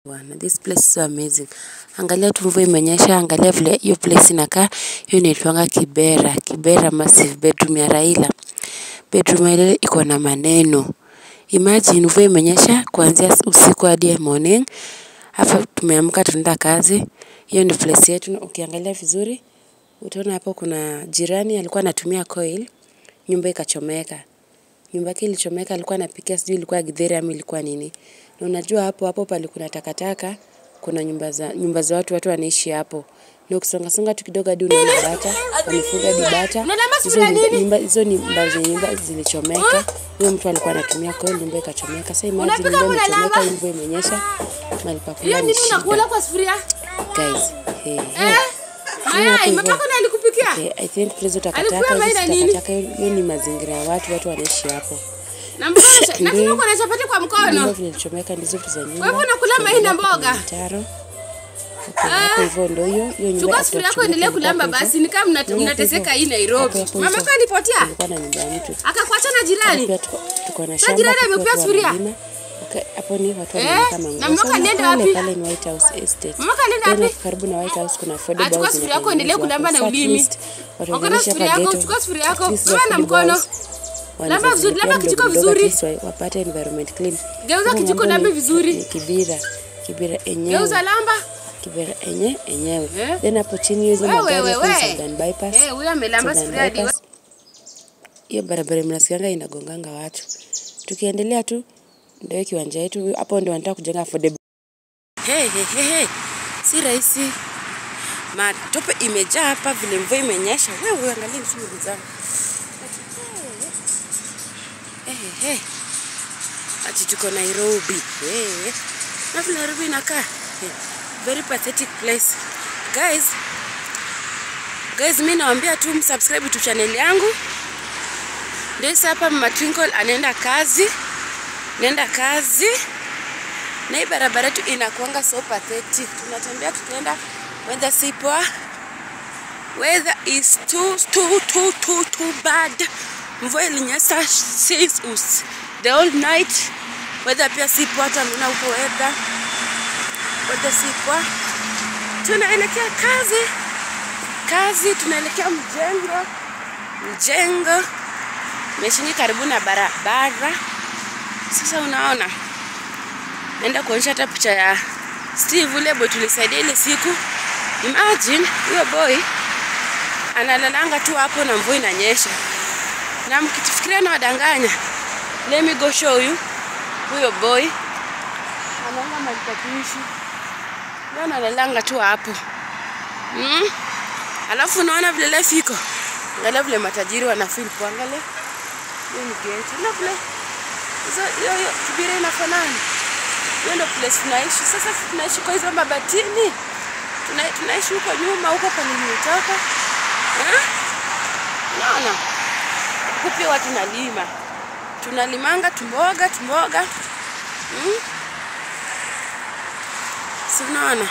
Bwana, this place is so amazing. Angalia tu mvua imenyesha, angalia vile hiyo place inakaa. Hiyo inaitwanga Kibera, Kibera Massive bedroom ya Raila. Bedroom ya Raila iko na maneno. Imagine mvua imenyesha kuanzia usiku hadi morning. Hapa tumeamka tunaenda kazi. Hiyo ndio place yetu. Ukiangalia vizuri utaona hapo kuna jirani alikuwa anatumia coil, nyumba ikachomeka. Nyumba yake ilichomeka, alikuwa anapikia, sijui ilikuwa githeri ama ilikuwa nini. Na unajua hapo hapo pale kuna takataka, kuna nyumba za watu, watu wanaishi hapo. Na ukisonga songa tu kidogo hadi unaona bata, wamefuga hadi bata. Hizo nyumba, hizo ni mbao za nyumba zilichomeka. Huyo mtu alikuwa anatumia coil, nyumba ikachomeka. Sasa imagine nyumba imechomeka, mvua imenyesha, mahali pa kulala Hiyo ni nini shida. unakula kwa sufuria? Guys, hey, hey. Eh? Mayai, mamako ndiye alikupikia? Okay, I think hizo Alikuwa takataka, mayai hizo na si nini? takataka, hiyo ni mazingira ya watu, watu wanaishi hapo. Na mkono, na Ndio. uko na chapati kwa Nyumba mkono. vilichomeka ndizo vitu za nyumba. Kwa hivyo unakula mayai na mboga? Mtaro. Okay, hapo hivyo ndio hiyo hiyo nyumba Chukua after sufuria yako kuchomeka endelee ilikuwa kulamba hapo hivyo. basi, ni kama Hapo mnateseka hivyo. hii Nairobi. Hapo hapo Mama hivyo. yako alipotea? Kulikuwa na nyumba ya mtu. Akakuacha na jirani? Pia tuko na Sasa shamba jirani hapo pia amekupea watu sufuria? wanalima. Okay, hapo ni watu Eh? wanalima kama Na nguo. mamako Sasa alienda pale wapi? pale ni White House Estate. Mamako alienda Then wapi? karibu na White House kuna affordable Achukua housing sufuria yako endelee inatengenezwa kulamba hapo. na So at ulimi. least watu Okota wanaishi sufuria hapa yako, ghetto. chukua sufuria At yako, least beba na affordable mkono. house Lamba wanaweza vizuri, zilipia lamba kijiko mdogo mdogo, at vizuri. least wapate environment clean. Geuza Huko kijiko ng'ambo ulambe vizuri. ni Kibera, Kibera enyewe. Geuza lamba. Kibera enyewe. Eh? Then hapo chini hizo Wewe, magari hapo ni wewe. Southern Bypass. Eh, huyo amelamba Southern sufuria hadi Bypass. Hiyo barabara mnasikianga inagonganga watu. Tukiendelea tu ndio kiwanja yetu hapo ndio wanataka kujenga affordable. Hey, hey, hey, hey. Si rahisi. Matope imejaa hapa vile mvua imenyesha. Wewe angalia msimu zangu. Hey, hey. Ati tuko Nairobi. Hey. Na vile Nairobi inakaa. Hey. Very pathetic place. Guys, guys, mimi nawaambia tu msubscribe tu channel yangu. Ndio sasa hapa Mama Twinkle anaenda kazi. Naenda kazi. Na hii barabara yetu inakuanga so pathetic. Tunatembea tukienda, weather si poa. Weather is too too too too too bad. Mvua ilinyesha since the whole night. Weather pia si poa, hata mnaona huko weather. Weather si poa. Tunaelekea kazi. Kazi tunaelekea mjengo. Mjengo. Nimeshingi karibu na barabara. Sasa unaona. Naenda kuonyesha hata picha ya Steve ule boy tulisaidia ile siku. Imagine huyo boy analalanga tu hapo na mvua inanyesha. Na mkifikiria na wadanganya. Let me go show you. Huyo boy analala mahali pa kuishi. Leo analalanga tu hapo. Alafu unaona vile life iko. Angalia vile matajiri wana feel poa. Angalia. Hiyo ni gate. Na vile hizo hiyo Kibera inafanana. Hiyo ndio place tunaishi. Sasa sisi tunaishi kwa hizo mabatini. Tunaishi huko nyuma huko pale nimetoka. Eh? Unaona? Huko pia watu nalima. Tunalimanga tumboga, tumboga. Si unaona?